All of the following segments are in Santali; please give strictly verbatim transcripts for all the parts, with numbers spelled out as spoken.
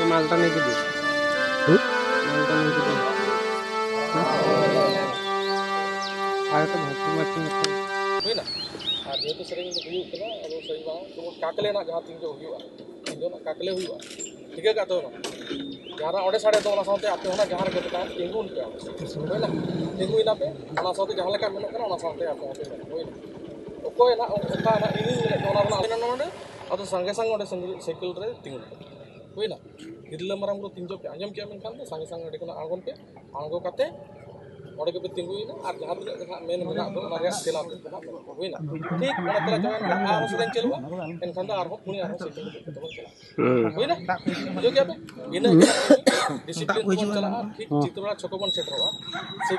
ᱢᱟᱞᱴᱟ ᱱᱤᱭᱮ ᱜᱮ ᱫᱤ᱾ ᱦᱩᱸ? ᱢᱟᱞᱴᱟ ᱱᱤᱭᱮ ᱜᱮ ᱫᱤ᱾ ᱦᱩᱸ? ᱟᱨ ᱛᱚ ᱵᱷᱟᱹᱜᱤ ᱢᱟ ᱴᱷᱤᱠ ᱜᱮᱭᱟ᱾ ᱦᱩᱭᱱᱟ? ᱟᱨ ᱡᱮᱦᱮᱛᱩ ᱥᱮᱨᱮᱧ ᱫᱚ ᱦᱩᱭᱩᱜ ᱠᱟᱱᱟ, ᱟᱵᱚ ᱥᱮᱨᱮᱧ ᱢᱟ ᱡᱮᱢᱚᱱ ᱠᱟᱠᱞᱮ ᱨᱮᱱᱟᱜ ᱡᱟᱦᱟᱸ ᱛᱤᱱ ᱡᱚᱦᱚᱜ ᱦᱩᱭᱩᱜᱼᱟ, ᱛᱤᱱ ᱡᱚᱦᱚᱜ ᱠᱟᱠᱞᱮ ᱦᱩᱭᱩᱜᱼᱟ, ᱴᱷᱤᱠᱟᱹ ᱠᱟᱜ ᱛᱟᱵᱚᱱᱟ᱾ ᱡᱟᱦᱟᱱᱟᱜ ᱚᱸᱰᱮ ᱥᱟᱰᱮ ᱫᱚ ᱚᱱᱟ ᱥᱟᱶᱛᱮ ᱟᱯᱮ ᱦᱚᱸ ᱡᱟᱦᱟᱸ ᱨᱮᱜᱮ ᱯᱮ ᱛᱟᱦᱮᱱ ᱛᱤᱸᱜᱩᱱ ᱯᱮ ᱟᱯᱮ᱾ ᱦᱩᱭᱱᱟ? ᱛᱤᱸᱜᱩᱭᱮᱱᱟ ᱯᱮ, ᱚᱱᱟ ᱥᱟᱶᱛᱮ ᱡᱟᱦᱟᱸ ᱞᱮᱠᱟ ᱢᱮᱱᱚᱜ ᱠᱟᱱᱟ ᱚᱱᱟ ᱥᱟᱶᱛᱮ ᱟᱯᱮ ᱦᱚᱸᱯᱮ ᱢᱮᱱᱟ᱾ ᱦᱩᱭᱱᱟ? ᱚᱠᱚᱭ ᱱᱟᱜ ᱚᱱᱠᱟ ᱱᱟᱜ ᱤᱧᱤᱧ ᱢᱮᱱᱮᱫ ᱫᱚ ᱚᱱᱟ ᱨᱮᱱᱟᱜ ᱟᱫᱚ ᱱᱚᱰᱮ, ᱟᱫᱚ ᱥᱟᱸᱜᱮ ᱥᱟᱸᱜᱮ ᱚᱸᱰᱮ ᱥᱟᱸᱜᱮ ᱥᱟᱭᱠᱮᱞ ᱨᱮ ᱛᱤᱸᱜᱩᱱᱟ᱾ ᱦᱩᱭᱱᱟ? ᱛᱤᱨᱞᱟᱹ ᱢᱟᱨᱟᱝ ᱵᱩᱨᱩ ᱛᱤᱱ ᱡᱚᱦᱚᱜ ᱯᱮ ᱟᱸᱡᱚᱢ ᱠᱮᱜᱼᱟ ᱢᱮᱱᱠᱷᱟᱱ ᱫᱚ ᱥᱟᱸᱜᱮ ᱥᱟᱸᱜᱮ ᱚᱸᱰᱮ ᱠᱷᱚᱱᱟᱜ ᱟᱬᱜᱚᱱ ᱯᱮ, ᱟᱬᱜᱚ ᱠᱟᱛᱮ ᱚᱸᱰᱮ ᱜᱮᱯᱮ ᱛᱤᱸᱜᱩᱭᱮᱱᱟ ᱟᱨ ᱡᱟᱦᱟᱸ ᱛᱤᱱᱟᱹᱜ ᱜᱮ ᱦᱟᱸᱜ ᱢᱮᱱ ᱢᱮᱱᱟᱜ ᱫᱚ ᱚᱱᱟ ᱨᱮᱭᱟᱜ ᱛᱮᱞᱟ ᱯᱮ ᱮᱢᱟ ᱠᱚᱣᱟ᱾ ᱦᱩᱭᱱᱟ? ᱴᱷᱤᱠ ᱚᱱᱟ ᱛᱮᱞᱟ ᱪᱟᱵᱟᱭᱮᱱ ᱠᱷᱟᱱ ᱟᱨᱦᱚᱸ ᱥᱮᱨᱮᱧ ᱪᱟᱹᱞᱩᱜᱼᱟ, ᱮᱱᱠᱷᱟᱱ ᱫᱚ ᱟᱨᱦᱚᱸ ᱯᱩᱱᱭᱟᱹ ᱟᱨᱦᱚᱸ ᱥᱮᱨᱮᱧ ᱪᱟᱹᱞᱩ ᱠᱟᱛᱮ ᱵᱚᱱ ᱪᱟᱞᱟᱜᱼᱟ᱾ ᱦᱩᱸ᱾ ᱦᱩᱭᱱᱟ? ᱵᱩᱡᱷᱟᱹᱣ ᱠᱮᱜᱼᱟ ᱯᱮ? ᱤᱱᱟᱹ ᱜᱮ ᱦᱟᱸᱜ ᱰᱤᱥᱤᱯᱞᱤᱱ ᱛᱮᱵᱚᱱ ᱪᱟᱞᱟᱜᱼᱟ, ᱴᱷᱤᱠ ᱦᱩᱸ᱾ ᱪᱤᱛᱨᱚ ᱪᱷᱚᱠᱚ ᱵᱚᱱ ᱥᱮᱴᱮᱨᱚᱜᱼᱟ᱾ ᱥᱮ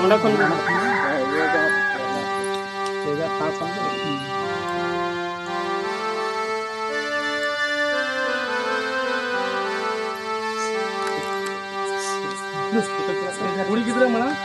ᱚᱸᱰᱮ ᱠᱷᱚᱱ ᱜᱮ᱾ ᱠᱩᱲᱤ ᱜᱤᱫᱽᱨᱟᱹ ᱢᱟᱲᱟᱝ᱾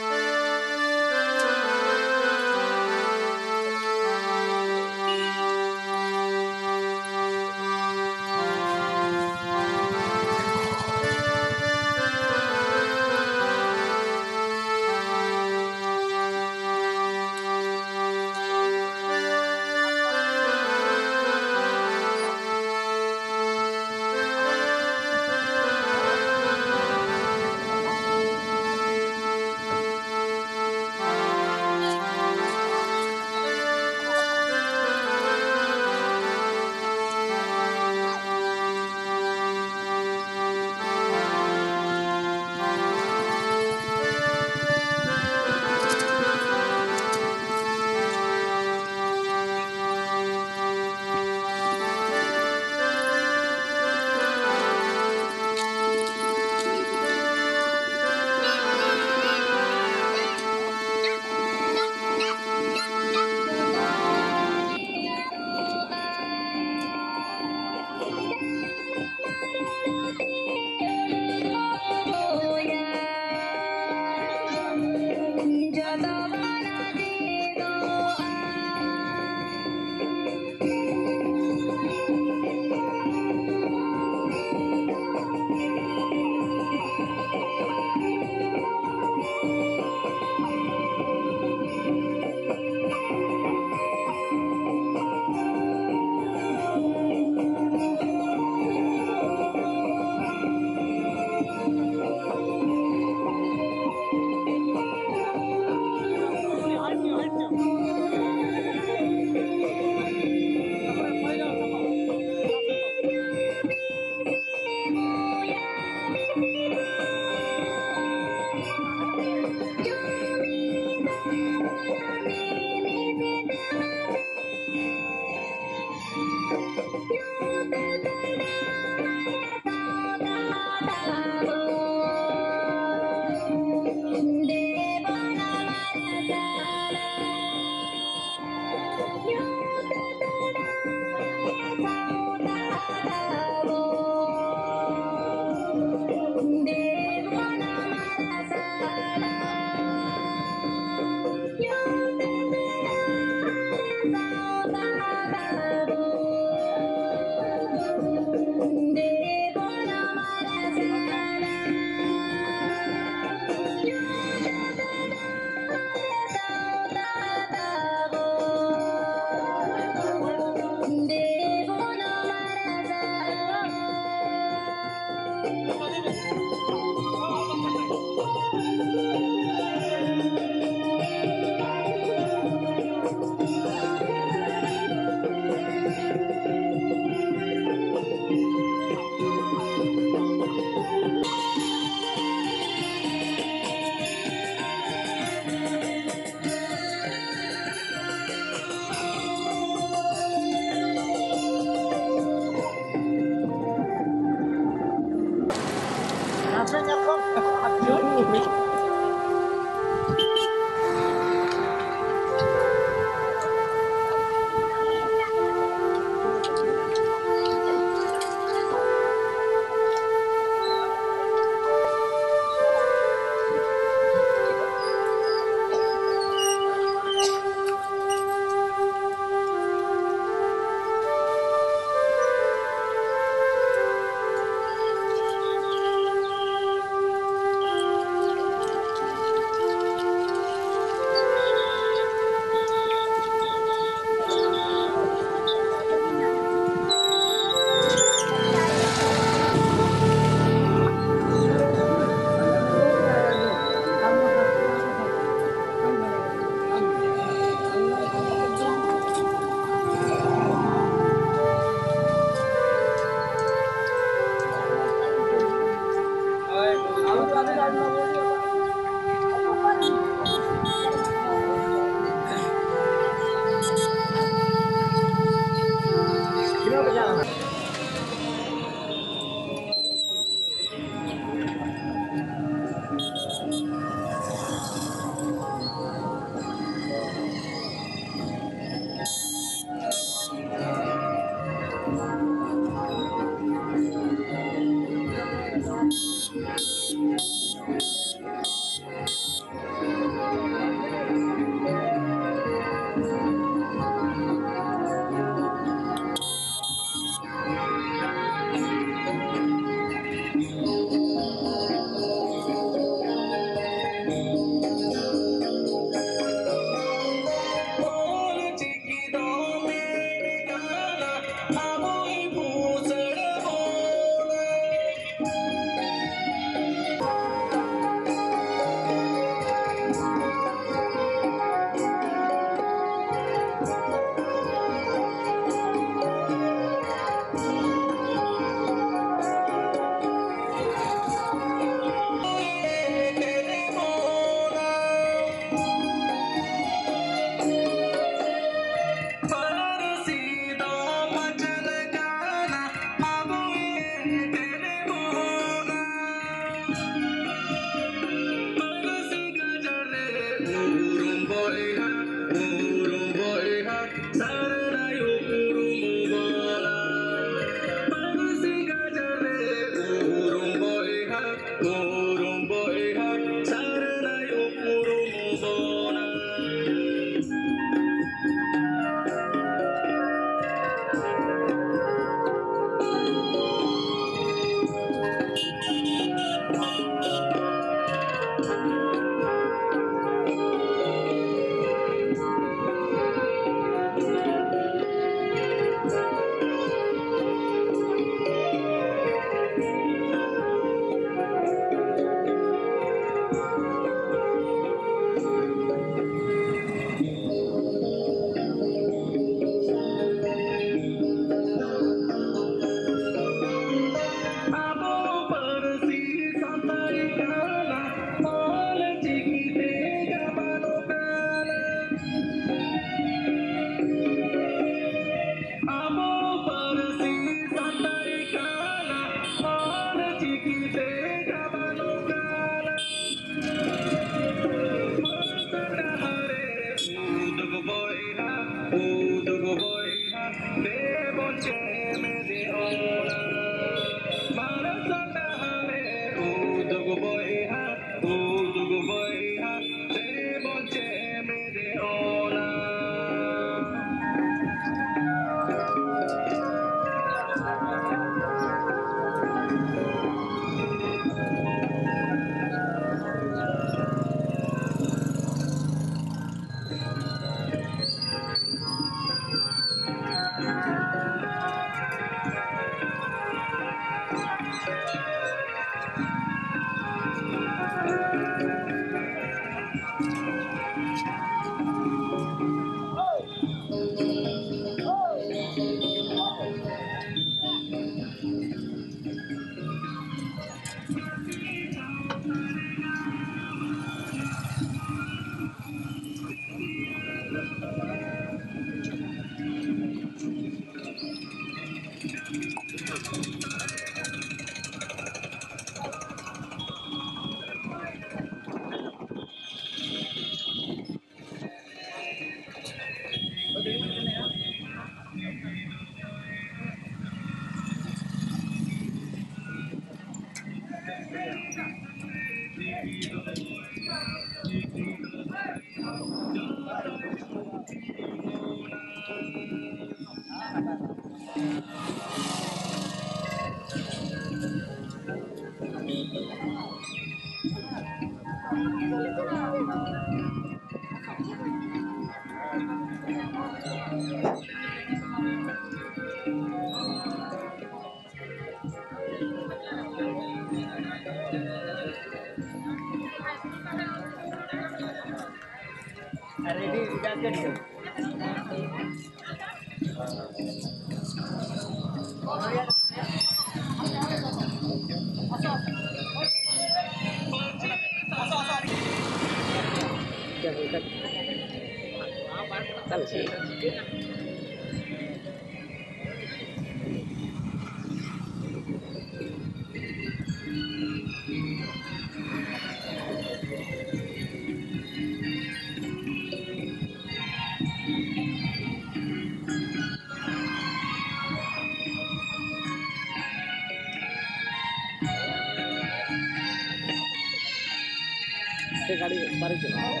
ᱥᱮ ᱜᱟᱹᱰᱤ ᱵᱟᱨᱮ ᱪᱟᱞᱟᱜᱼᱟ?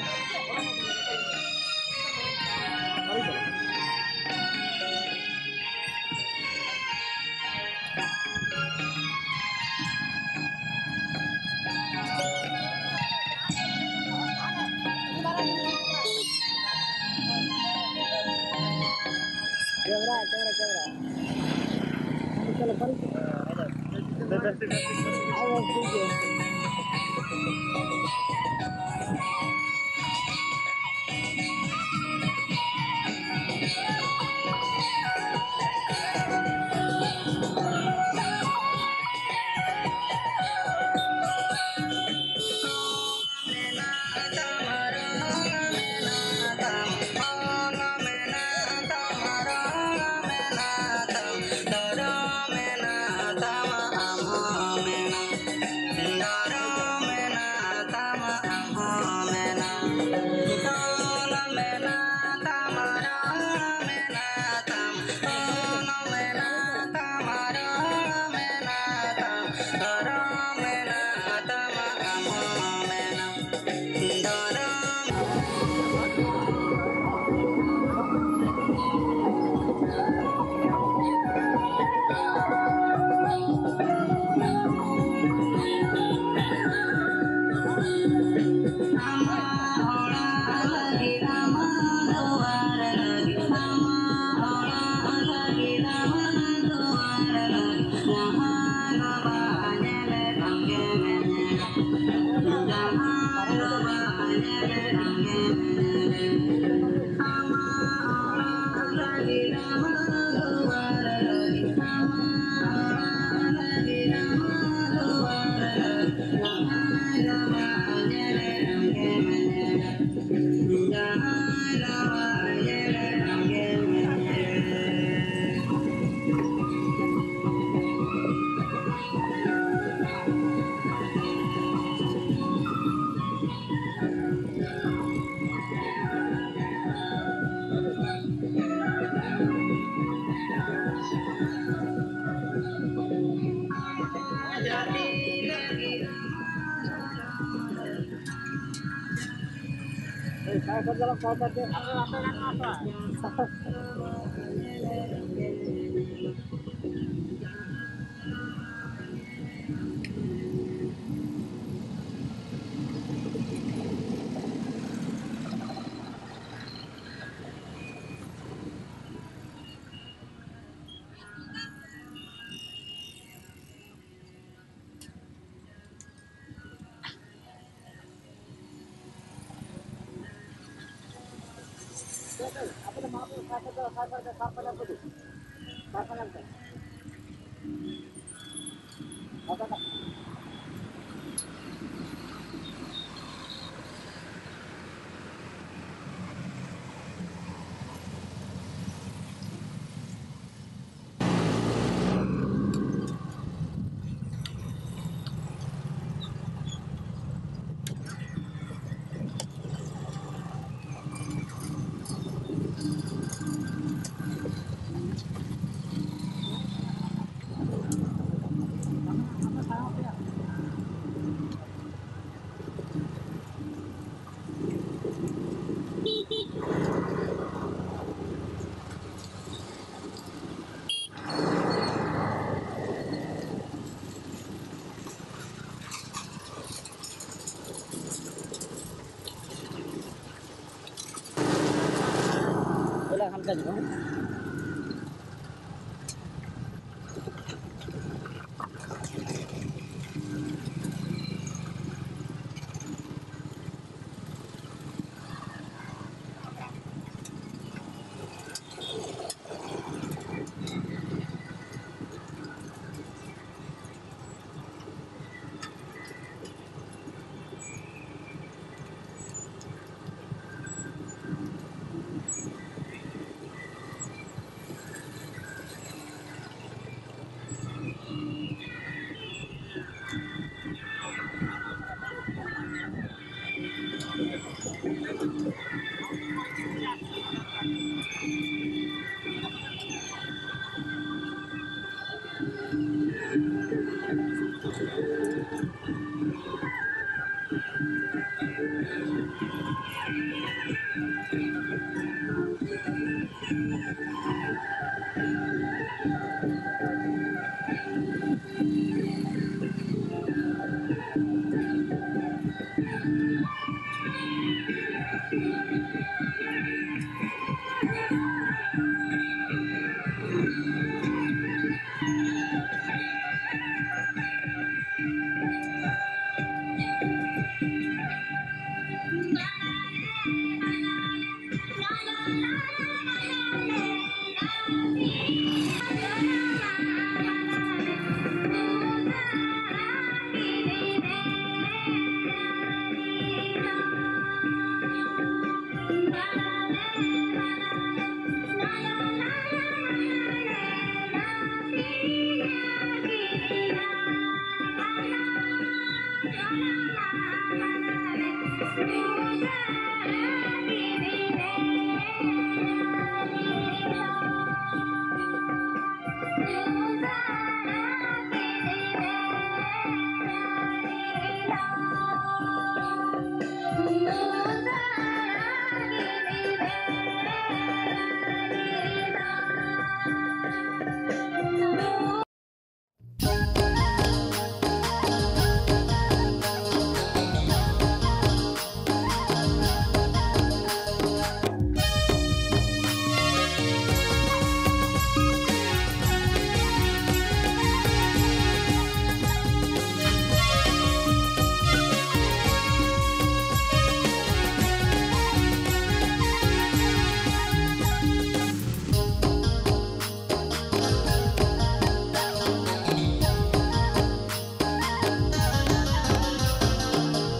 ᱵᱟᱨᱮ ᱪᱟᱞᱟᱜᱼᱟ᱾ Camera, camera, camera. Chalo, bari.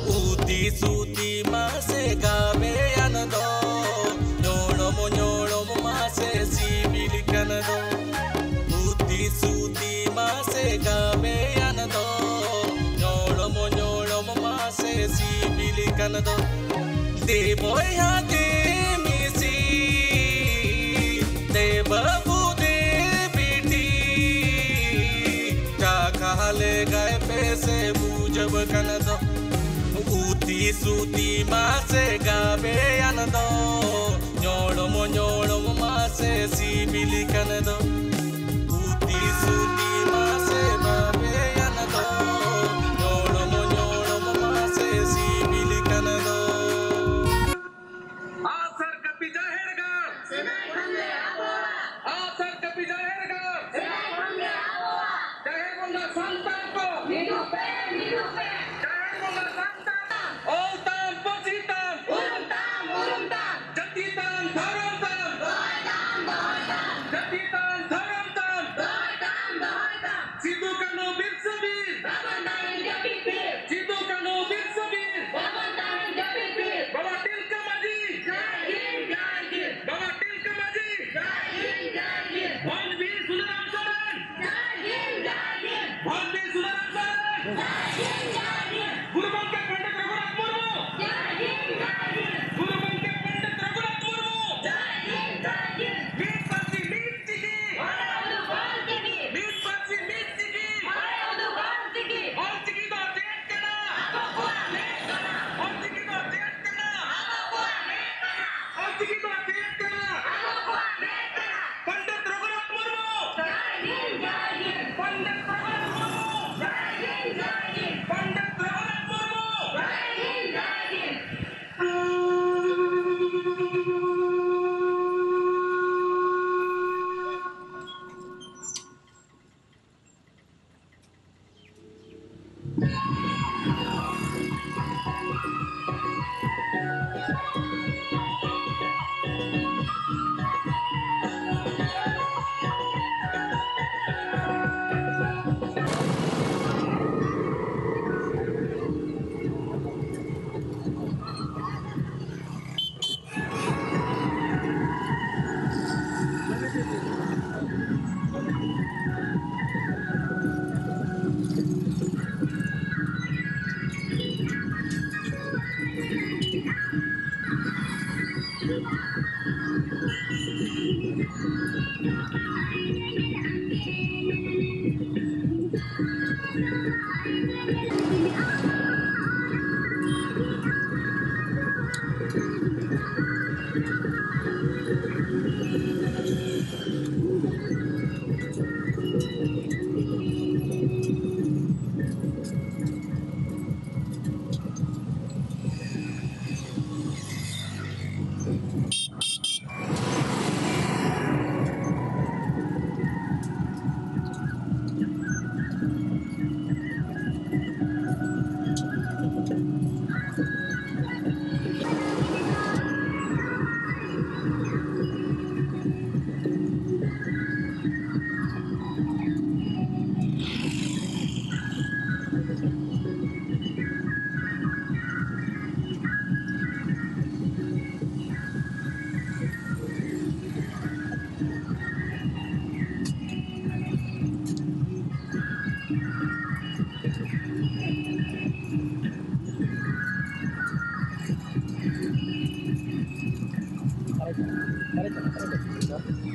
ᱩᱛᱤ ᱥᱩᱛᱤ ᱢᱟᱥᱮ ᱜᱟᱵᱮᱭᱟᱱ ᱫᱚ, ᱧᱚᱲᱚᱢ ᱧᱚᱲᱚᱢ ᱢᱟᱥᱮ ᱥᱤᱵᱤᱞ ᱠᱟᱱ ᱫᱚ᱾ ᱩᱛᱤ ᱥᱩᱛᱤ ᱢᱟᱥᱮ ᱜᱟᱵᱮᱭᱟᱱ ᱫᱚ, ᱧᱚᱲᱚᱢ ᱧᱚᱲᱚᱢ ᱢᱟᱥᱮ ᱥᱤᱵᱤᱞ ᱠᱟᱱ ᱫᱚ᱾ ᱫᱮ ᱵᱚᱭᱦᱟ ᱫᱮ ᱢᱤᱥᱤ, ᱫᱮ ᱵᱟᱹᱵᱩ ᱫᱮ ᱵᱤᱴᱤ, ᱪᱟᱠᱷᱟ ᱞᱮᱜᱟᱭ ᱯᱮ ᱥᱮ ᱵᱩᱡᱷᱟᱹᱣ ᱠᱟᱱ ᱫᱚ᱾ ᱩᱛᱤ ᱛᱤᱥᱩᱛᱤ ᱢᱟᱥᱮ ᱜᱟᱵᱮᱭᱟᱱ ᱫᱚ, ᱧᱚᱲᱚᱢ ᱧᱚᱲᱚᱢ ᱢᱟᱥᱮ ᱥᱤᱵᱤᱞ ᱠᱟᱱ ᱫᱚ᱾ ᱩᱛᱤ ᱥᱩᱛᱤ ᱢᱟᱥᱮ ᱜᱟᱵᱮᱭᱟᱱ ᱫᱚ, ᱧᱚᱲᱚᱢ ᱧᱚᱲᱚᱢ ᱢᱟᱥᱮ ᱥᱤᱵᱤᱞ ᱠᱟᱱ ᱫᱚ᱾ ᱟᱥᱟᱨ ᱠᱟᱹᱯᱤ ᱡᱟᱦᱮᱨ ᱜᱟᱲ᱾ ᱥᱮᱫᱟᱭ ᱠᱷᱚᱱ ᱜᱮ ᱟᱵᱚᱣᱟᱜ᱾ ᱟᱥᱟᱨ ᱠᱟᱹᱯᱤ ᱡᱟᱦᱮᱨ ᱜᱟᱲ᱾ ᱥᱮᱫᱟᱭ ᱠᱷᱚᱱ ᱜᱮ ᱟᱵᱚᱣᱟᱜ᱾ ᱡᱟᱦᱮᱨ ᱵᱚᱸᱜᱟ ᱥᱟᱱᱛᱟᱲ ᱠᱚ᱾ ᱢᱤᱫᱚᱜ ᱯᱮ, ᱢᱤᱫᱚᱜ ᱯᱮ᱾ ᱡᱟᱦᱮᱨ ᱵᱚᱸᱜᱟ ᱥᱟᱱᱛᱟᱲ᱾ ᱚᱞ ᱛᱟᱢ, ᱯᱟᱹᱨᱥᱤ ᱛᱟᱢ᱾ ᱩᱨᱩᱢ ᱛᱟᱢ, ᱩᱨᱩᱢ ᱛᱟᱢ᱾ ᱡᱟᱹᱛᱤ ᱛᱟᱢ, ᱫᱷᱚᱨᱚᱢ ᱛᱟᱢ᱾ ᱫᱚᱦᱚᱭ ᱛᱟᱢ, ᱫᱚᱦᱚᱭ ᱛᱟᱢ᱾ ᱡᱟᱹᱛᱤ ᱛᱟᱢ, ᱫᱷᱚᱨᱚᱢ ᱛᱟᱢ᱾ ᱫᱚᱦᱚᱭ ᱛᱟᱢ, ᱫᱚᱦᱚᱭ ᱛᱟᱢ᱾ ᱥᱤᱫᱩ ᱠᱟᱹᱱᱦᱩ ᱵᱤᱨᱥᱟᱹ ᱵᱤᱨ᱾ ᱵᱟᱵᱚᱱ ᱛᱟᱦᱮᱱ ᱡᱟᱹᱯᱤᱫ ᱛᱷᱤᱨ᱾ ᱥᱤᱫᱩ ᱠᱟᱹᱱᱦᱩ ᱵᱤᱨᱥᱟᱹ ᱵᱤᱨ᱾ ᱵᱟᱵᱚᱱ ᱛᱟᱦᱮᱱ ᱡᱟᱹᱯᱤᱫ ᱛᱷᱤᱨ᱾ ᱵᱟᱵᱟ ᱛᱤᱞᱠᱟᱹ ᱢᱟᱹᱡᱷᱤ᱾ ᱡᱟᱭ ᱦᱤᱱᱫ, ᱡᱟᱭ ᱦᱤᱱᱫ᱾ ᱵᱟᱵᱟ ᱛᱤᱞᱠᱟᱹ ᱢᱟᱹᱡᱷᱤ᱾ ᱡᱟᱭ ᱦᱤᱱᱫ, ᱡᱟᱭ ᱦᱤᱱᱫ᱾ ᱵᱷᱚᱸᱡᱽ ᱵᱤᱨ ᱥᱩᱱᱟᱨᱟᱢ ᱥᱚᱨᱮᱱ᱾ ᱡᱟᱭ ᱦᱤᱱᱫ, ᱡᱟᱭ ᱦᱤᱱᱫ᱾ ᱵᱷᱚᱸᱡᱽ ᱵᱤᱨ ᱥᱩᱱᱟᱨᱟᱢ ᱥᱚᱨᱮᱱ᱾ ᱡᱟᱭ ᱦᱤᱱᱫ, ᱡᱟᱭ ᱦᱤᱱᱫ᱾ ᱜᱩᱨᱩ ᱜᱚᱢᱠᱮ ᱯᱚᱱᱰᱤᱛ ᱨᱚᱜᱷᱩᱱᱟᱛᱷ ᱢᱩᱨᱢᱩ᱾ ᱡᱟᱭ ᱦᱤᱱᱫ, ᱡᱟᱭ ᱦᱤᱱᱫ᱾ ᱜᱩᱨᱩ ᱜᱚᱢᱠᱮ ᱯᱚᱱᱰᱤᱛ ᱨᱚᱜᱷᱩᱱᱟᱛᱷ ᱢᱩᱨᱢᱩ᱾ ᱡᱟᱭ ᱦᱤᱱᱫ, ᱡᱟᱭ ᱦᱤᱱᱫ᱾ ᱢᱤᱫ ᱯᱟᱹᱨᱥᱤ, ᱢᱤᱫ ᱪᱤᱠᱤ᱾ ᱦᱚᱲ ᱩᱫᱩᱜ ᱚᱞ ᱪᱤᱠᱤ᱾ ᱢᱤᱫ ᱯᱟᱹᱨᱥᱤ, ᱢᱤᱫ ᱪᱤᱠᱤ᱾ ᱦᱚᱲ ᱩᱫᱩᱜ ᱚᱞ ᱪᱤᱠᱤ᱾ ᱚᱞ ᱪᱤᱠᱤ ᱫᱚ ᱪᱮᱫ ᱠᱟᱱᱟ? ᱟᱵᱚ ᱠᱚᱣᱟᱜ ᱢᱮᱫ ᱠᱟᱱᱟ᱾ ᱚᱞ ᱪᱤᱠᱤ ᱫᱚ ᱪᱮᱫ ᱠᱟᱱᱟ? ᱟᱵᱚ ᱠᱚᱣᱟᱜ ᱢᱮᱫ ᱠᱟᱱᱟ᱾ ᱚᱞ ᱪᱤᱠᱤ ᱫᱚ ᱪᱮᱫ ᱠᱟᱱᱟ? ᱟᱵᱚ ᱠᱚᱣᱟᱜ ᱢᱮᱫ ᱠᱟᱱᱟ᱾ ᱯᱚᱱᱰᱤᱛ ᱨᱚᱜᱷᱩᱱᱟᱛᱷ ᱢᱩᱨᱢᱩ᱾ ᱡᱟᱭ ᱦᱤᱱᱫ, ᱡᱟᱭ ᱦᱤᱱᱫ᱾ ᱯᱚᱱᱰᱤᱛ ᱨᱚᱜᱷᱩᱱᱟᱛᱷ ᱢᱩᱨᱢᱩ᱾ ᱡᱟᱭ ᱦᱤᱱᱫ, ᱡᱟᱭ ᱦᱤᱱᱫ᱾ ᱯᱚᱱᱰᱤᱛ ᱨᱚᱜᱷᱩᱱᱟᱛᱷ ᱢᱩᱨᱢᱩ᱾ ᱡᱟᱭ ᱦᱤᱱᱫ, ᱡᱟᱭ ᱦᱤᱱᱫ᱾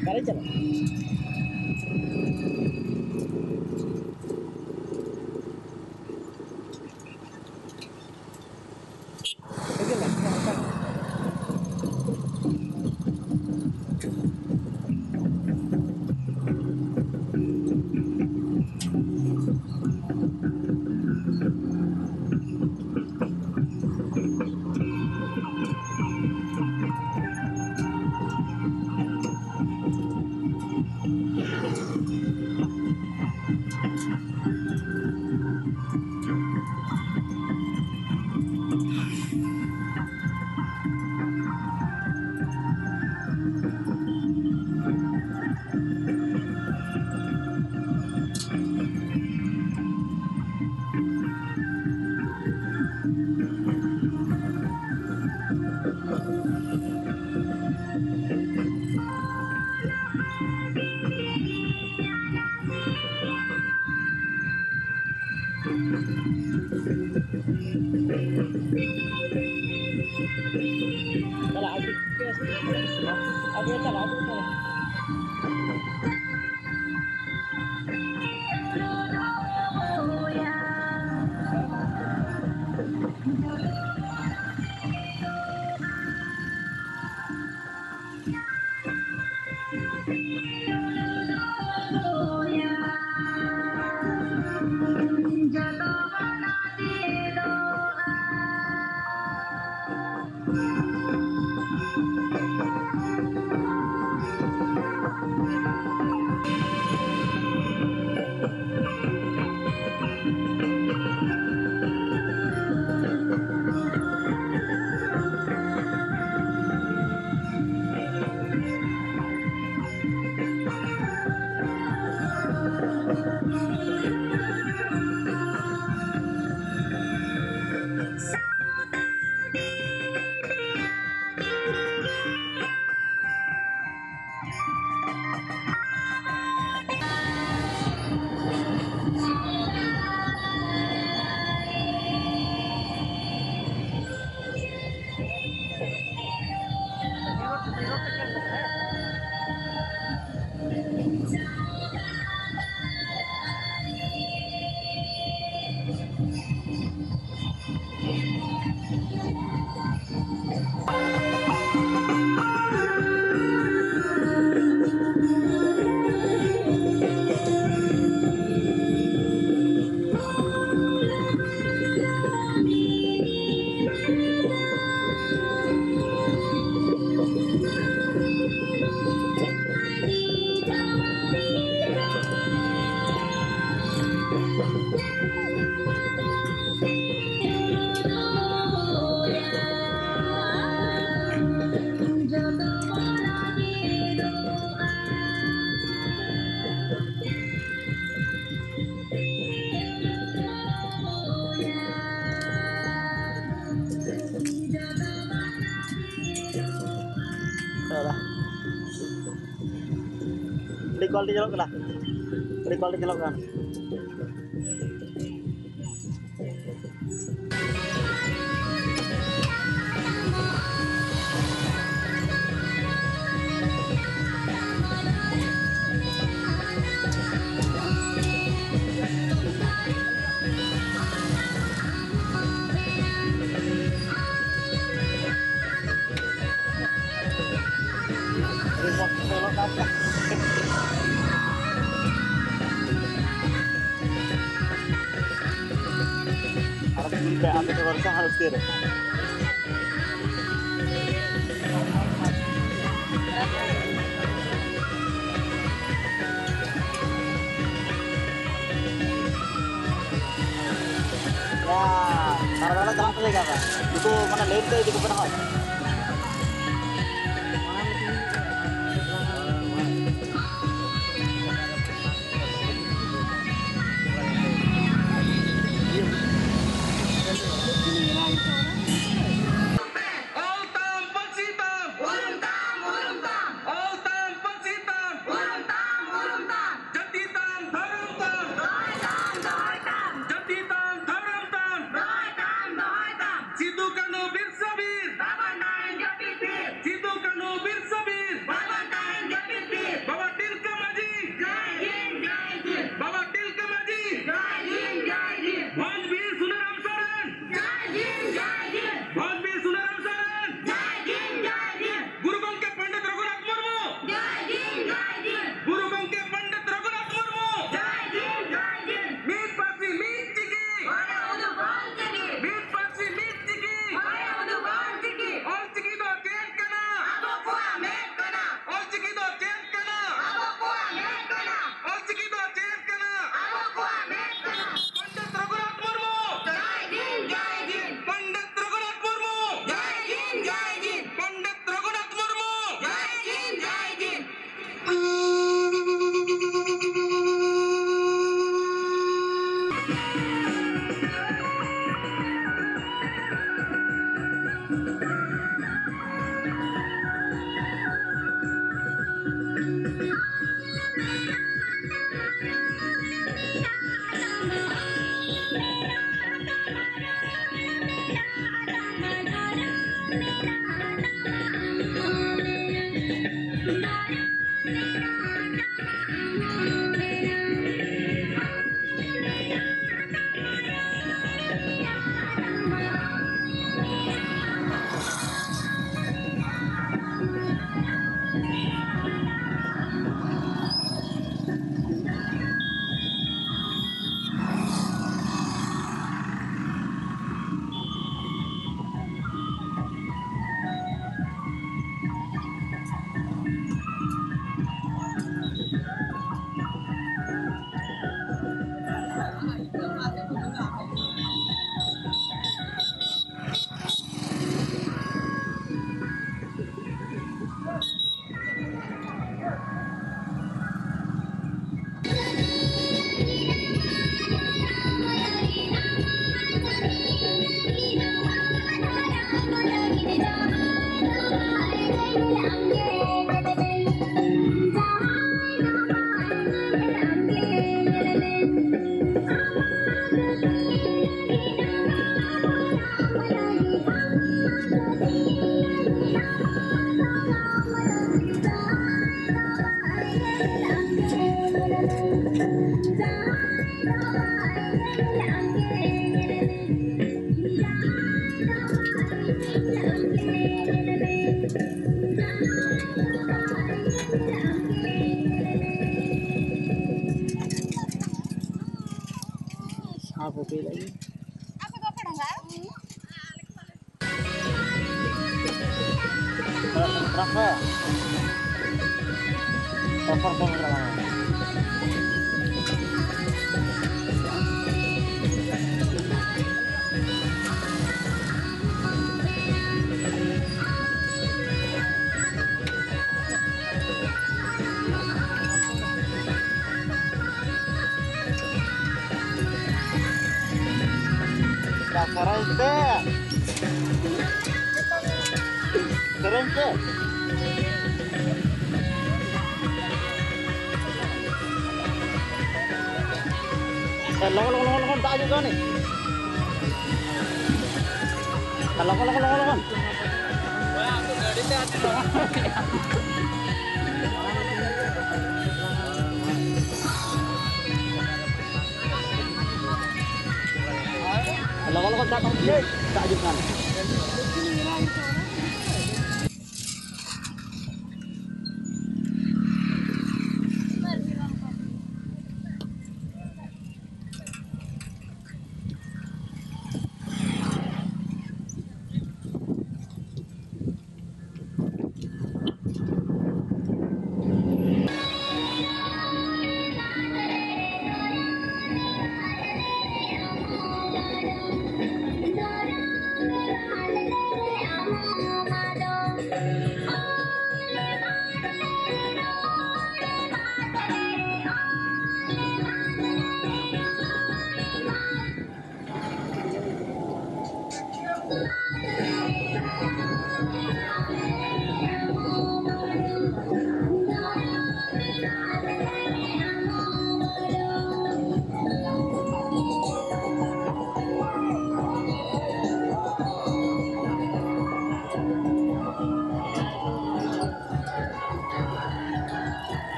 ᱚᱠᱟᱨᱮ ᱪᱟᱞᱟᱜ? ᱪᱟᱞᱟᱜ ᱟᱹᱰᱤ ᱵᱮᱥ᱾ ᱟᱹᱰᱤ ᱪᱟᱞᱟᱜ ᱟᱹᱰᱤ ᱪᱟᱞᱟᱜ᱾ ᱟᱹᱰᱤ quality ᱧᱮᱞᱚᱜ ᱠᱟᱱᱟ, ᱟᱹᱰᱤ quality ᱧᱮᱞᱚᱜ ᱠᱟᱱᱟ᱾ ᱟᱨ ᱟᱯᱮ ᱫᱚ ᱵᱷᱚᱨᱥᱟ ᱦᱟᱸᱜ ᱩᱥᱛᱤ ᱨᱮ᱾ ᱛᱟᱨ ᱵᱟᱞᱟ ᱪᱟᱞᱟᱜ ᱛᱟᱞᱮ ᱜᱮᱭᱟ᱾ ᱱᱩᱠᱩ ᱢᱟᱱᱮ ᱞᱟᱹᱭᱤᱱ ᱛᱮ ᱤᱫᱤ ᱠᱚᱯᱮ ᱱᱟᱦᱟᱜ᱾ ᱚᱞ ᱛᱟᱢ, ᱯᱟᱹᱨᱥᱤ ᱛᱟᱢ᱾ ᱩᱨᱩᱢ ᱛᱟᱢ, ᱩᱨᱩᱢ ᱛᱟᱢ᱾ ᱚᱞ ᱛᱟᱢ, ᱯᱟᱹᱨᱥᱤ ᱛᱟᱢ᱾ ᱩᱨᱩᱢ ᱛᱟᱢ, ᱩᱨᱩᱢ ᱛᱟᱢ᱾ ᱡᱟᱹᱛᱤ ᱛᱟᱢ, ᱫᱷᱚᱨᱚᱢ ᱛᱟᱢ᱾ ᱫᱚᱦᱚᱭ ᱛᱟᱢ, ᱫᱚᱦᱚᱭ ᱛᱟᱢ᱾ ᱡᱟᱹᱛᱤ ᱛᱟᱢ, ᱫᱷᱚᱨᱚᱢ ᱛᱟᱢ᱾ ᱫᱚᱦᱚᱭ ᱛᱟᱢ, ᱫᱚᱦᱚᱭ ᱛᱟᱢ᱾ ᱥᱤᱫᱩ, ᱠᱟᱹᱱᱦᱩ, ᱵᱤᱨᱥᱟᱹ, ᱵᱤᱨ᱾ ᱵᱟᱵᱚᱱ ᱫᱟᱲᱮ ᱥᱟᱵ ᱦᱚᱪᱚᱭ ᱞᱟᱹᱜᱤᱫ᱾ ᱫᱟᱥᱟᱨᱟᱭ ᱛᱮ᱾ ᱞᱚᱜᱚᱱ, ᱞᱚᱜᱚᱱ, ᱞᱚᱜᱚᱱ, ᱞᱚᱜᱚᱱ, ᱫᱟᱜ ᱦᱤᱡᱩᱜ ᱠᱟᱱᱟ᱾ ᱞᱚᱜᱚᱱ, ᱞᱚᱜᱚᱱ, ᱞᱚᱜᱚᱱ, ᱞᱚᱜᱚᱱ᱾ ᱞᱚᱜᱚᱱ, ᱞᱚᱜᱚᱱ, ᱫᱟᱜ ᱦᱤᱡᱩᱜ ᱠᱟᱱᱟ᱾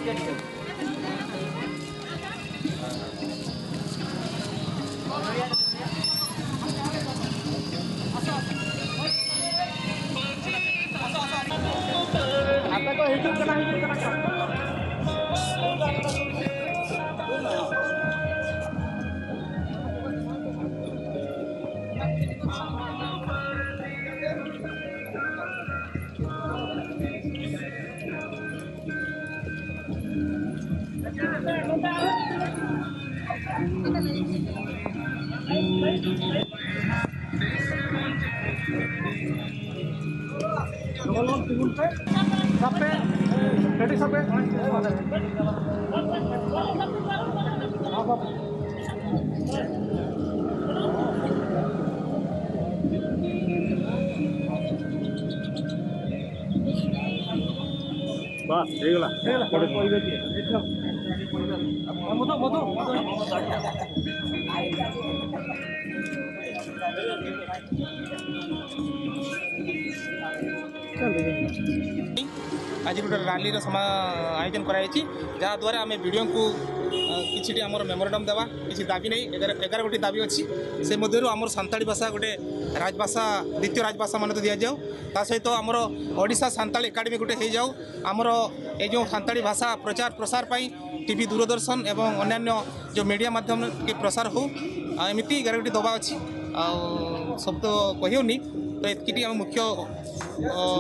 ᱟᱯᱮ ᱠᱚ ᱦᱤᱡᱩᱜ ᱠᱟᱱᱟ, ᱦᱤᱡᱩᱜ ᱠᱟᱱᱟ᱾ ᱞᱚᱜᱚᱱ ᱞᱚᱜᱚᱱ ᱛᱤᱸᱜᱩᱱ ᱯᱮ᱾ ᱥᱟᱵ ᱯᱮ᱾ ᱜᱟᱹᱰᱤ ᱥᱟᱵ ᱯᱮ᱾ ᱵᱟᱥ, ᱦᱩᱭᱩᱜᱼᱟ᱾ ᱢᱚᱫᱷᱩ, ᱢᱚᱫᱷᱩ, ᱢᱚᱫᱷᱩ᱾ ଆଜି ଗୋଟେ ରାଲିର ସମା-, ଆୟୋଜନ କରାଯାଇଛି, ଯାହାଦ୍ୱାରା ଆମେ ବିଡ଼ିଓଙ୍କୁ, ଅ, କିଛିଟି ଆମର ମେମୋରାଣ୍ଡମ୍ ଦେବା, କିଛି ଦାବି ନେଇ, ଏଗାର, ଏଗାର ଗୋଟି ଦାବି ଅଛି। ସେ ମଧ୍ୟରୁ ଆମର ସାନ୍ତାଳୀ ଭାଷା ଗୋଟେ ରାଜଭାଷା, ଦ୍ୱିତୀୟ ରାଜଭାଷା ମାନ୍ୟତା ଦିଆଯାଉ। ତା ସହିତ ଆମର ଓଡ଼ିଶା ସାନ୍ତାଳୀ ଏକାଡେମୀ ଗୋଟେ ହେଇଯାଉ। ଆମର ଏଇ ଯେଉଁ ସାନ୍ତାଳୀ ଭାଷା ପ୍ରଚାର ପ୍ରସାର ପାଇଁ ଟି ଭି, ଦୂରଦର୍ଶନ ଏବଂ ଅନ୍ୟାନ୍ୟ ଯେଉଁ ମିଡ଼ିଆ ମାଧ୍ୟମରେ ଟିକେ ପ୍ରସାର ହଉ। ଆଉ ଏମିତି ଏଗାର ଗୋଟି ଦବା ଅଛି, ଆଉ ସବୁ ତ କହିହେଉନି। ତ ଏତିକି ଟିକେ ଆମ ମୁଖ୍ୟ, ଅ,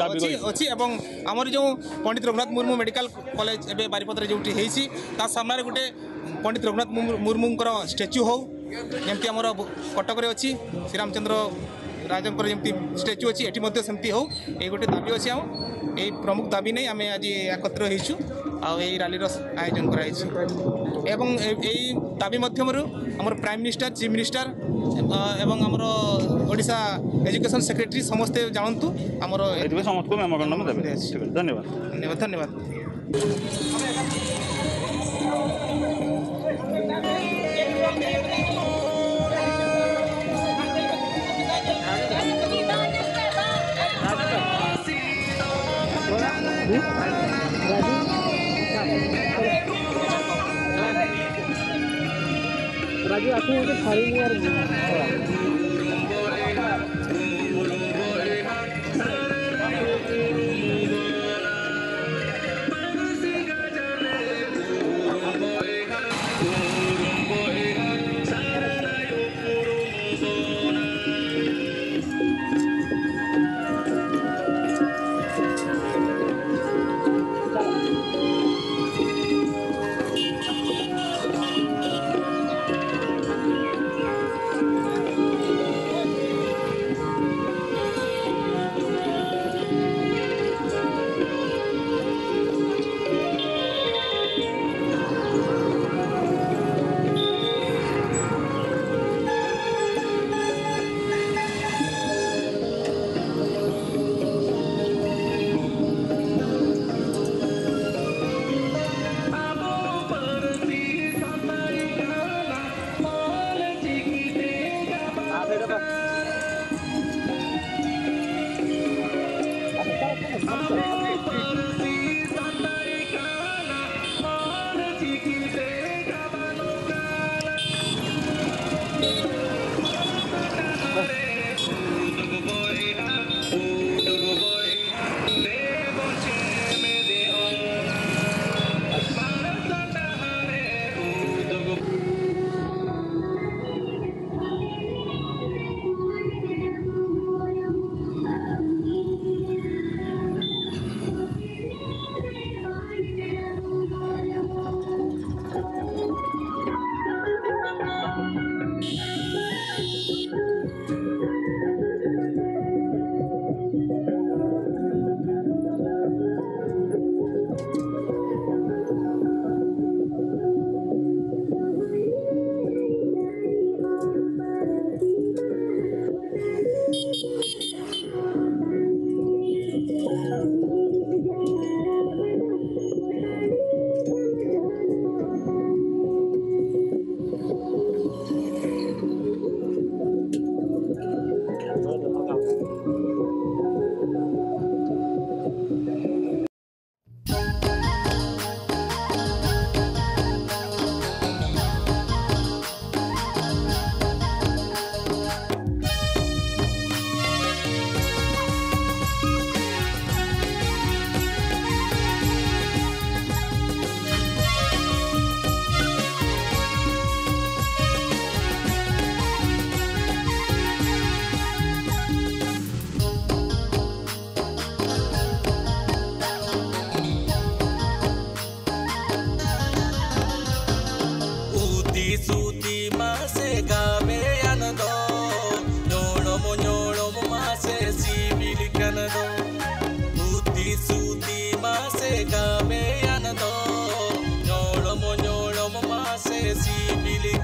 ଦାବି ଅଛି, ରହିଛି। ଅଛି। ଏବଂ ଆମର ଯେଉଁ ପଣ୍ଡିତ ରଘୁନାଥ ମୁର୍ମୁ ମେଡ଼ିକାଲ କଲେଜ ଏବେ ବାରିପଦାରେ ଯେଉଁଠି ହେଇଛି, ତା ସାମ୍ନାରେ ଗୋଟେ ପଣ୍ଡିତ ରଘୁନାଥ ମୁର୍ମୁ-, ମୁର୍ମୁଙ୍କର ଷ୍ଟାଚ୍ୟୁ ହଉ, ଯେମିତି ଆମର ଭୁ-, କଟକରେ ଅଛି, ଶ୍ରୀରାମଚନ୍ଦ୍ର ରାଜଙ୍କର ଯେମିତି ଷ୍ଟାଚ୍ୟୁ ଅଛି, ଏଠି ମଧ୍ୟ ସେମିତି ହଉ। ଏଇ ଗୋଟେ ଦାବି ଅଛି। ଆମ ଏଇ ପ୍ରମୁଖ ଦାବି ନେଇ ଆମେ ଆଜି ଏକତ୍ର ହେଇଛୁ, ଆଉ ଏଇ ରାଲିର ଆୟୋଜନ କରାଯାଇଛି। ଏବଂ ଏ-, ଏଇ ଦାବି ମାଧ୍ୟମରୁ ଆମର ପ୍ରାଇମ୍ ମିନିଷ୍ଟର, ଚିଫ୍ ମିନିଷ୍ଟର, ଅ, ଏବଂ ଆମର ଓଡ଼ିଶା ଏଜୁକେସନ୍ ସେକ୍ରେଟାରୀ ସମସ୍ତେ ଜାଣନ୍ତୁ ଆମର ଏ- ଏଥିପାଇଁ ସମସ୍ତଙ୍କୁ ମେମୋରାଣ୍ଡମ୍ ଦେବେ। Yes। ଠିକ୍ ଅଛି, ଧନ୍ୟବାଦ। ଧନ୍ୟବାଦ, ଧନ୍ୟବାଦ। ᱨᱟᱡᱩ, ᱟᱹᱠᱷᱨᱤᱧ ᱦᱚᱪᱚ ᱥᱟᱹᱲᱤ ᱱᱤᱭᱮ ᱟᱨ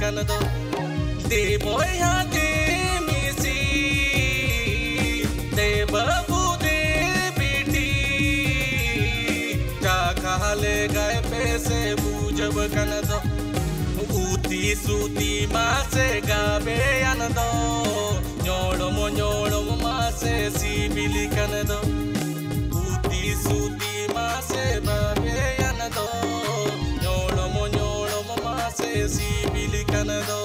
ᱠᱟᱱ ᱫᱚ᱾ ᱫᱮ ᱵᱚᱭᱦᱟ ᱫᱮ ᱢᱤᱥᱤ, ᱫᱮ ᱵᱟᱹᱵᱩ ᱫᱮ ᱵᱤᱴᱤ, ᱪᱟᱠᱷᱟ ᱞᱮᱜᱟᱭ ᱯᱮ ᱥᱮ ᱵᱩᱡᱷᱟᱹᱣ ᱠᱟᱱ ᱫᱚ᱾ ᱩᱛᱤ ᱥᱩᱛᱤ ᱢᱟᱥᱮ ᱜᱟᱵᱮᱭᱟᱱ ᱫᱚ, ᱧᱚᱲᱚᱢ ᱧᱚᱲᱚᱢ ᱢᱟᱥᱮ ᱥᱤᱵᱤᱞ ᱠᱟᱱ ᱫᱚ᱾ ᱩᱛᱤ ᱥᱩᱛᱤ ᱢᱟᱥᱮ ᱵᱟᱵᱮᱭᱟᱱ ᱫᱚ, ᱧᱚᱲᱚᱢ ᱧᱚᱲᱚᱢ ᱢᱟᱥᱮ ᱥᱤᱵᱤᱞ ᱠᱟᱱ ᱫᱚ᱾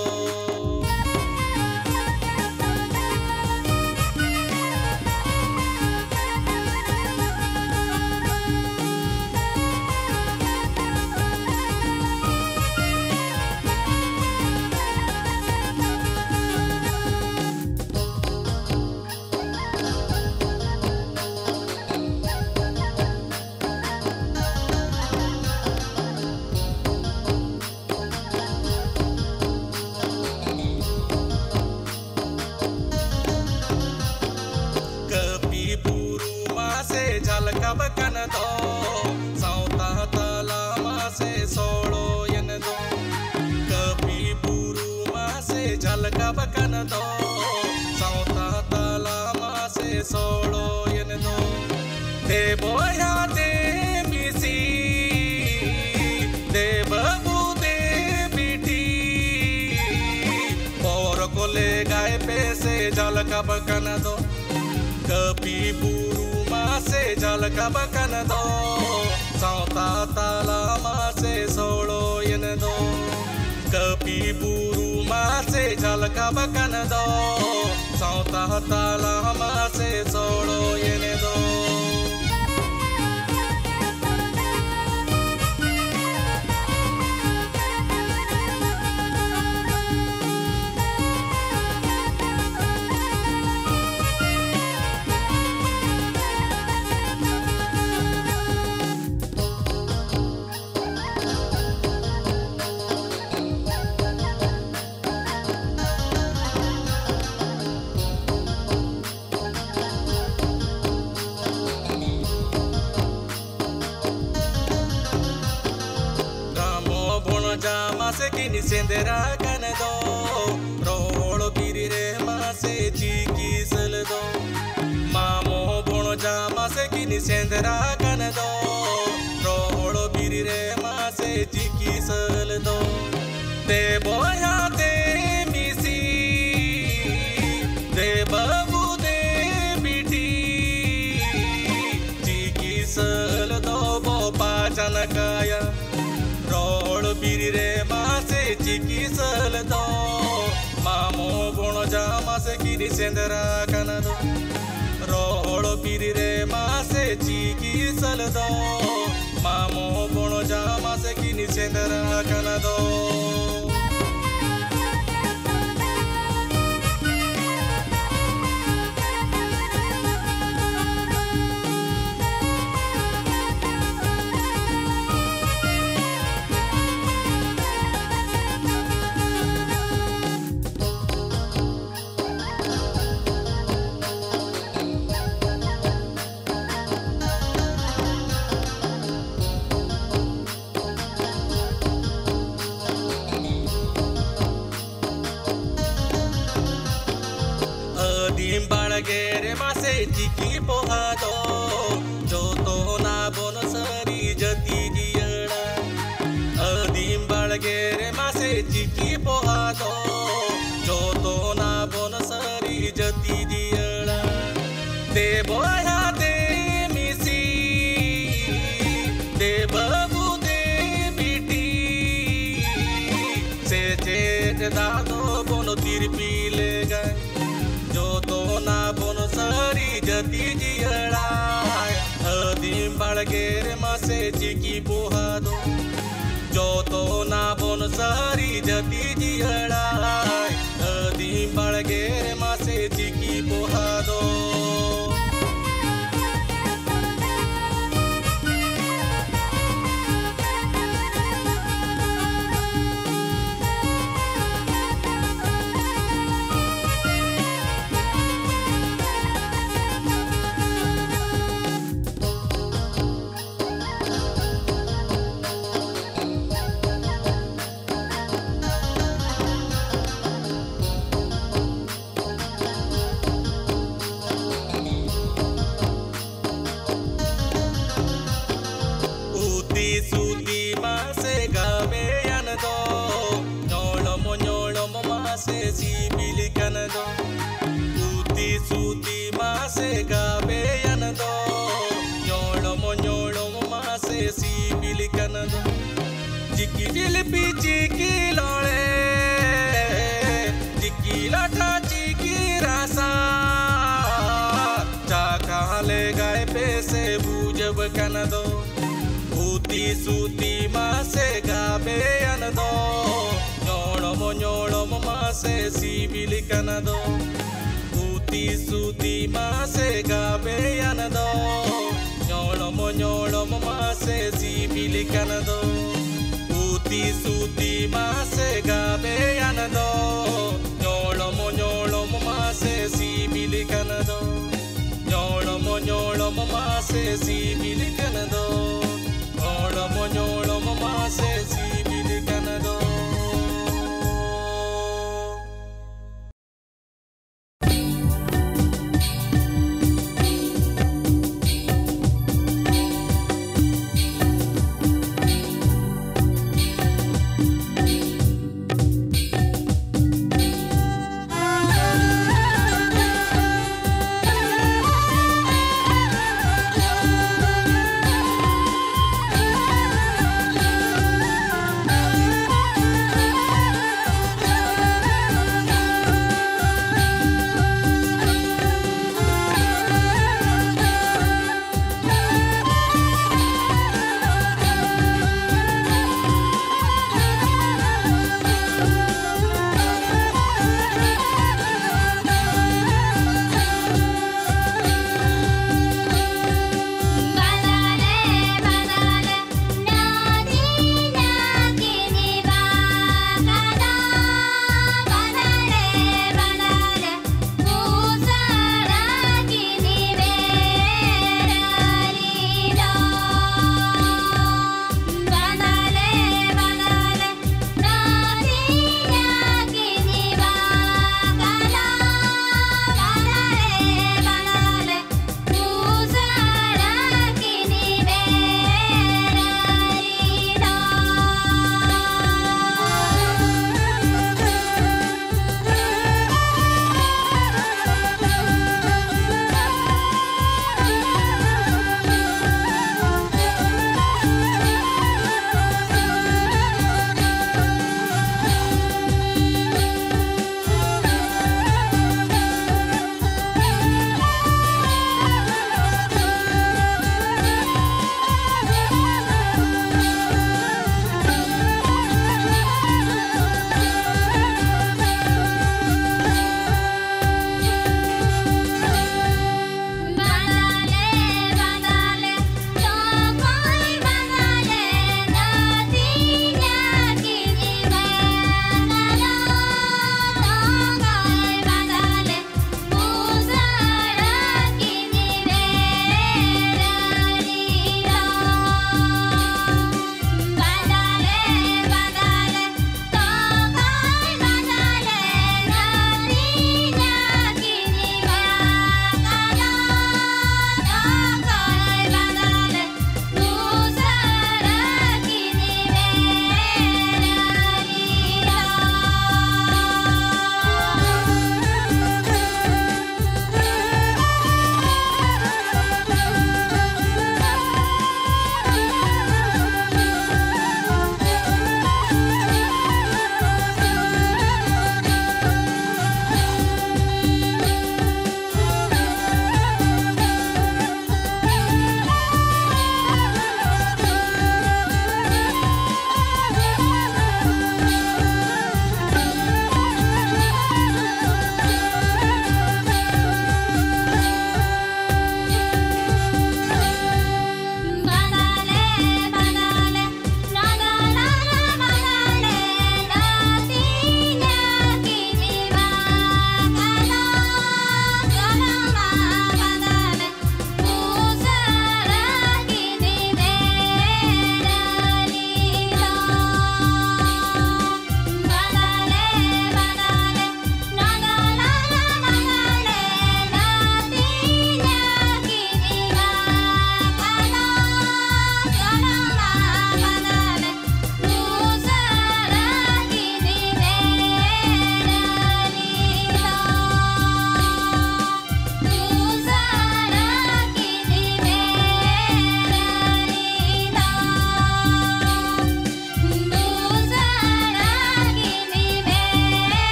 ᱠᱟᱹᱯᱤ ᱵᱩᱨᱩ ᱢᱟᱥᱮ ᱡᱷᱟᱞᱠᱟᱣ ᱠᱟᱱ ᱫᱚ, ᱥᱟᱶᱛᱟ ᱛᱟᱞᱟ ᱢᱟᱥᱮ ᱥᱚᱲᱚᱭᱮᱱ ᱫᱚ᱾ ᱠᱟᱹᱯᱤ ᱵᱩᱨᱩ ᱢᱟᱥᱮ ᱡᱷᱟᱞᱠᱟᱣ ᱠᱟᱱ ᱫᱚ, ᱥᱟᱶᱛᱟ ᱛᱟᱞᱟ ᱢᱟᱥᱮ ᱥᱚᱲᱚᱭᱮᱱ ᱫᱚ᱾ ᱫᱮ ᱵᱚᱭᱦᱟ ᱫᱮ ᱢᱤᱥᱤ, ᱫᱮ ᱵᱟᱹᱵᱩ ᱫᱮ ᱵᱤᱴᱤ, ᱯᱚᱨ ᱠᱚ ᱞᱮᱜᱟᱭ ᱯᱮ ᱥᱮ ᱡᱷᱟᱞᱠᱟᱣ ᱠᱟᱱ ᱫᱚ᱾ ᱠᱟᱹᱯᱤ ᱵᱩᱨᱩ ᱢᱟᱥᱮ ᱡᱷᱟᱞᱠᱟᱣ ᱠᱟᱱ ᱫᱚ, ᱥᱟᱶᱛᱟ ᱛᱟᱞᱟ ᱢᱟᱥᱮ ᱥᱚᱲᱚᱭᱮᱱ ᱫᱚ᱾ ᱠᱟᱹᱯᱤ ᱵᱩᱨᱩ ᱢᱟᱥᱮ ᱡᱷᱟᱞᱠᱟᱣ ᱠᱟᱱ ᱫᱚ, ᱥᱟᱶᱛᱟ ᱛᱟᱞᱟ ᱢᱟᱥᱮ ᱥᱚᱲᱚᱭᱮᱱ ᱫᱚ᱾ ᱥᱮ ᱠᱤᱱ ᱥᱮᱸᱫᱽᱨᱟ ᱠᱟᱱ ᱫᱚ, ᱨᱚᱦᱚᱲ ᱵᱤᱨ ᱨᱮ ᱢᱟᱥᱮ ᱪᱤᱠᱤ ᱥᱟᱹᱞ ᱫᱚ᱾ ᱢᱟᱢᱚ ᱵᱚᱱᱚᱡᱟ ᱢᱟᱥᱮ ᱠᱤᱱ ᱥᱮᱸᱫᱽᱨᱟ ᱠᱟᱱ ᱫᱚ, ᱨᱚᱦᱚᱲ ᱵᱤᱨ ᱨᱮ ᱢᱟᱥᱮ ᱪᱤᱠᱤ ᱥᱟᱹᱞ ᱫᱚ᱾ ᱫᱮ ᱵᱚᱭᱦᱟ ᱫᱮ ᱢᱤᱥᱤ, ᱫᱮ ᱵᱟᱹᱵᱩ ᱫᱮ ᱵᱤᱴᱤ, ᱪᱤᱠᱤ ᱥᱟᱹᱞ ᱫᱚ ᱵᱚ ᱯᱟᱪᱟᱱ ᱠᱟᱭᱟ᱾ ᱨᱚᱦᱚᱲ ᱵᱤᱨ ᱨᱮ ᱢᱟᱥᱮ ᱪᱤᱠᱤ ᱥᱟᱹᱞ ᱫᱚ, ᱢᱟᱢᱚ ᱵᱚᱱᱚᱡᱟ ᱢᱟᱥᱮ ᱠᱤᱱ ᱥᱮᱸᱫᱽᱨᱟ ᱠᱟᱱ ᱫᱚ᱾ ᱨᱚᱦᱚᱲ ᱵᱤᱨ ᱨᱮ ᱢᱟᱥᱮ ᱪᱤᱠᱤ ᱥᱟᱹᱞ ᱫᱚ, ᱢᱟᱢᱚ ᱵᱚᱱᱚᱡᱟ ᱢᱟᱥᱮ ᱠᱤᱱ ᱥᱮᱸᱫᱽᱨᱟ ᱠᱟᱱ ᱫᱚ᱾ ᱟᱹᱫᱤᱢ ᱵᱟᱲᱜᱮ ᱨᱮ ᱢᱟᱥᱮ ᱪᱤᱠᱤ ᱯᱚᱦᱟ ᱫᱚ, ᱡᱚᱛᱚᱱᱟ ᱵᱚᱱ ᱥᱟᱹᱨᱤ ᱡᱟᱹᱛᱤ ᱡᱤᱭᱟᱹᱲᱟ᱾ ᱟᱹᱫᱤᱢ ᱵᱟᱲᱜᱮ ᱨᱮ ᱢᱟᱥᱮ ᱪᱤᱠᱤ ᱯᱚᱦᱟ ᱫᱚ, ᱡᱚᱛᱚᱱᱟ ᱵᱚᱱ ᱥᱟᱹᱨᱤ ᱡᱟᱹᱛᱤ ᱡᱤᱭᱟᱹᱲᱟ᱾ ᱫᱮ ᱵᱚᱭᱦᱟ ᱫᱮ ᱢᱤᱥᱤ, ᱫᱮ ᱵᱟᱹᱵᱩ ᱫᱮ ᱵᱤᱴᱤ, ᱥᱮᱪᱮᱫ ᱫᱟᱜ ᱫᱚ ᱵᱚᱱ ᱛᱤᱨᱯᱤ ᱞᱮᱜᱟᱭ᱾ ᱡᱚᱛᱚᱱᱟ ᱵᱚᱱ ᱥᱟᱹᱨᱤ ᱡᱟᱹᱛᱤ ᱡᱤᱭᱟᱹᱲᱟᱭ, ᱟᱹᱫᱤᱢ ᱵᱟᱲᱜᱮ ᱨᱮ ᱢᱟᱥᱮ ᱪᱤᱠᱤ ᱯᱚᱦᱟ ᱫᱚ᱾ ᱡᱚᱛᱚᱱᱟ ᱵᱚᱱ ᱥᱟᱹᱨᱤ ᱡᱟᱹᱛᱤ ᱡᱤᱭᱟᱹᱲᱟᱭ, ᱟᱹᱫᱤᱢ ᱵᱟᱲᱜᱮ ᱨᱮ ᱢᱟᱥᱮ ᱪᱤᱠᱤ ᱯᱚᱦᱟ ᱫᱚ᱾ ᱥᱤᱵᱤᱞ ᱠᱟᱱ ᱫᱚ ᱩᱛᱤ ᱥᱩᱛᱤ ᱢᱟᱥᱮ ᱜᱟᱵᱮᱭᱟᱱ ᱫᱚ ᱧᱚᱲᱚᱢ ᱧᱚᱲᱚᱢ ᱢᱟᱥᱮ ᱥᱤᱵᱤᱞ ᱠᱟᱱ ᱫᱚ ᱪᱤᱠᱤ ᱡᱤᱞᱯᱤ ᱪᱤᱠᱤ ᱞᱚᱲᱮ ᱪᱤᱠᱤ ᱞᱟᱴᱷᱟ ᱪᱤᱠᱤ ᱨᱟᱥᱟ ᱪᱟᱠᱷᱟ ᱞᱮᱜᱟᱭ ᱯᱮ ᱥᱮ ᱵᱩᱡᱷᱟᱹᱣ ᱠᱟᱱ ᱫᱚ ᱩᱛᱤ ᱥᱩᱛᱤ ᱢᱟᱥᱮ ᱜᱟᱵᱮᱭᱟᱱ ᱫᱚ ᱧᱚᱲᱚᱢ ᱧᱚᱲᱚᱢ ᱢᱟᱥᱮ ᱥᱤᱵᱤᱞ ᱠᱟᱱ ᱫᱚ ᱩᱛᱤ ᱥᱩᱛᱤ ᱢᱟᱥᱮ ᱜᱟᱵᱮᱭᱟᱱ ᱫᱚ ᱧᱚᱲᱚᱢ ᱧᱚᱲᱚᱢ ᱢᱟᱥᱮ ᱥᱤᱵᱤᱞ ᱠᱟᱱ ᱫᱚ ᱩᱛᱤ ᱥᱩᱛᱤ